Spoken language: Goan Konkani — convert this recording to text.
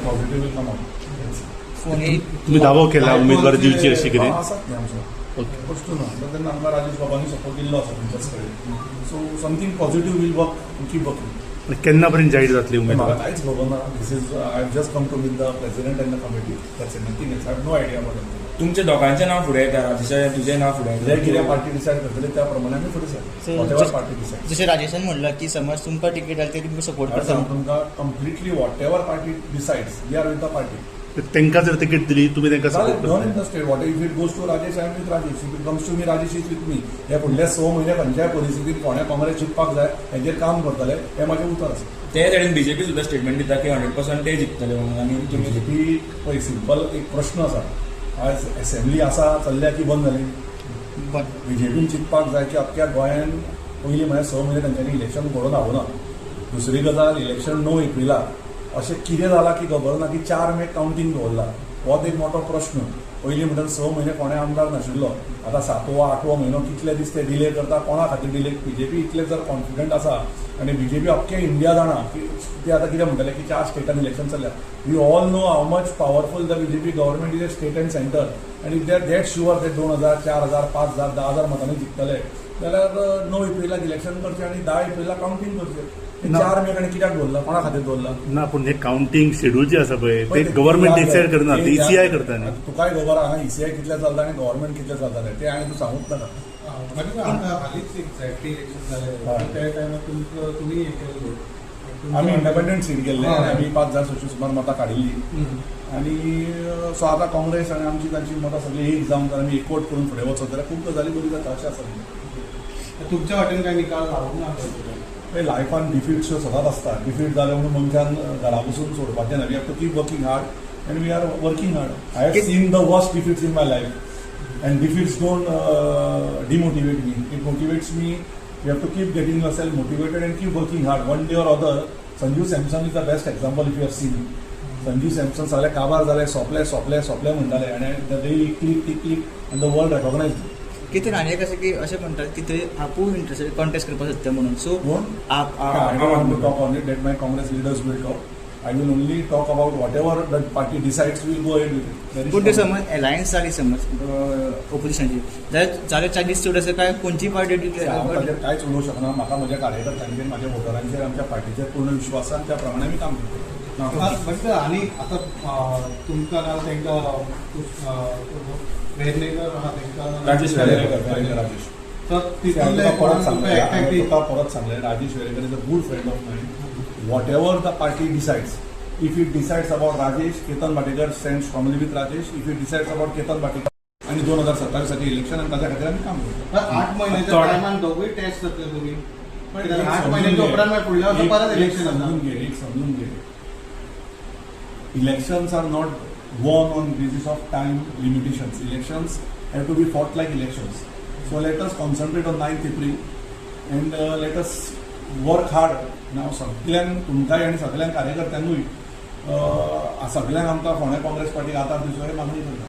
positive will come out. फोंडे तुम्ही दावो केला उमेदवार दिवची अशी कितें? आसात न्ही आमचो प्रश्न ना. बट तेन्ना आमकां राजेश बाबांनी सपोर्ट दिल्लो आसा तुमच्याच कडेन. So something positive will work, keep working. आनी केन्ना पर्यंत जाहीर जातली म्हाका उमेदवार? कांयच खबर ना. This is I have just come to meet the president and the committee. That's it, nothing else. I have no idea about anything. तुमच्या दोगांचें नांव फुडें येता, राजेशाचें, तुजें नांव फुडें जे येता. कितें पार्टी डिसायड करतले त्या प्रमाणे आमी फुडें So, sir, whatever party decide. जशें राजेशान म्हणलां की समज तुमकां तिकीट आली तरी तुमकां सपोर्ट हांव करता. सांगता तुमकां, completely whatever party decides, we are with the party. तांकां जर तिकीट दिली, तुमी तांकां जालें. सपोर्ट डन इन करतले? The state. What if it goes to Rajesh, I am with Rajesh. If it comes to me, Rajesh is with me. हे फुडले 6 म्हयने खंयच्याय परिस्थितीत फोंड्या काँग्रेस जिखपाक जाय हेजेर काम करतले, हें म्हाजें उतर आसा. ते सायडीन बीजेपी सुद्दां स्टेटमेंट दिता की 100% ते जिखतले म्हणून आनी तुमी बीजेपी पळय, सिंपल एक प्रश्न आसा, आयज एसेंब्ली आसा चल्ल्या की बंद जाली? बंद. बीजेपीन चिंतपाक जाय की अख्ख्या गोंयान पयलीं म्हळ्यार 6 म्हयने तांच्यांनी इलेक्शन घडोवन हाडूना. दुसरी गजाल, इलेक्शन 9 एप्रिलाक. अशें कितें जालां की खबर ना की 4 मेक कावंटींग दवरला? हो एक मोठो प्रश्न. पयलीं म्हणटात 6 म्हयने कोणें आमदार नाशिल्लो. आतां सातवो आठवो म्हयनो, कितले दीस ते डिले करता? कोणा खातीर डिले? बीजेपी इतले जर कॉन्फिडंट आसा आनी बीजेपी अख्खे इंडिया जाणा की ते आतां कितें म्हणटले की चार स्टेटान इलेक्शन चल्ल्या. We all know how much powerful the BJP government is, state and centre, आनी they are that sure ते 2000, 4000, 5000, 10,000 मतांनी जिखतले जाल्यार 9 एप्रिलाक इलेक्शन करचें आनी 10 एप्रिलाक कावंटींग करचें. ना. 4 मेक आनी कित्याक दवरला? कोणा खातीर दवरला? ना, पूण हे कावंटींग शेड्यूल जे आसा पळय, ते गव्हर्मेंट डिसायड करना, ते ईसीआय करता न्ही. तुकाय खबर आहा ईसीआय कितले चलता आनी गव्हर्मेंट कितले चलता ते. ते आनी तूं सांगूच नाका. म्हणजे आता हालींच एक्झॅक्टली इलेक्शन जालें, त्या टायमार तुमकां तुमी हें केल्लें. आमी इंडिपेंडंट सीट गेल्ले आनी आमी 5600 सुमार मतां काडिल्ली. आनी सो आतां काँग्रेस आनी आमची तांची मतां सगळीं एक जावन जर आमी एकवट करून फुडें वचत जाल्यार खूब गजाली बरी जाता अशें आसा. तुमच्या वाटेन काय निकाल लागूंक ना? लायफान डिफिट्स ह्यो सदांच आसता. डिफीट जालें म्हणून मनशान घरा बसून सोडपाचें ना. We have to keep working hard and we are working hard. I have seen the worst defeats in my life and defeats don't demotivate me, it motivates me. You have to keep getting yourself motivated and keep working hard. One day or other, Sanju Samson is the best example, if you have seen. Sanju Samson सगळे काबार जाले, सोंपले सोंपले सोंपले म्हणटाले आनी the day click click click and the world recognize. कितें आनी एक आसा की अशें म्हणटात की थंय आपूण इंट्रस्टेड कॉन्टेस्ट करपाक सोदता म्हणून, सो कोण? आप. I don't want to talk on it. That my Congress leaders will talk. I will only talk about whatever the party decides. We'll go ahead with it. Very पूण ते strong. समज एलायन्स जाली समज ओपोजिशनाची जाल्यार चान्सीस चड आसा काय खंयची पार्टी? हांव ताचेर कांयच उलोवंक शकना. म्हाका म्हज्या कार्यकर्त्यांचेर, म्हाज्या वोटरांचेर, आमच्या पार्टीचेर पूर्ण विश्वास आसा आनी त्या प्रमाणे आमी काम करता. बट आनी आतां तुमकां ना तांकां वेर्णेकर आहा तांकां राजेश वेरेंकर, वेरेंकर राजेश. तर हांवें तितूंतले तुका परत कोणाक सांगलें, तुमकां एकठांय हांवें तुका परत सांगलें, Rajesh Verenkar is a good friend of mine. Whatever the party decides, if it decides about Rajesh, Ketan Bhatekar stand strongly with Rajesh. If it decides about Ketan Bhatekar, आनी 2027चे इलेक्शन आनी ताच्या खातीर आमी काम करता. 8 म्हयन्याच्या टायमान दोगूय टेस्ट जातले तुमी. एक 8 समजून म्हयन्याच्या घे. उपरांत मागीर फुडल्या वर्सा परत एक इलेक्शन आसा. समजून घे, एक समजून घे, elections are not won on basis of time limitations. Elections have to be fought like elections. So let us concentrate on 9th April and let us work hard. Now सगल्यांक, तुमकांय आनी सगल्यांक कार्यकर्त्यांकूय, सगल्यांक आमकां फोंड्या काँग्रेस पार्टीक आदार दिवचो हे मागणी करता.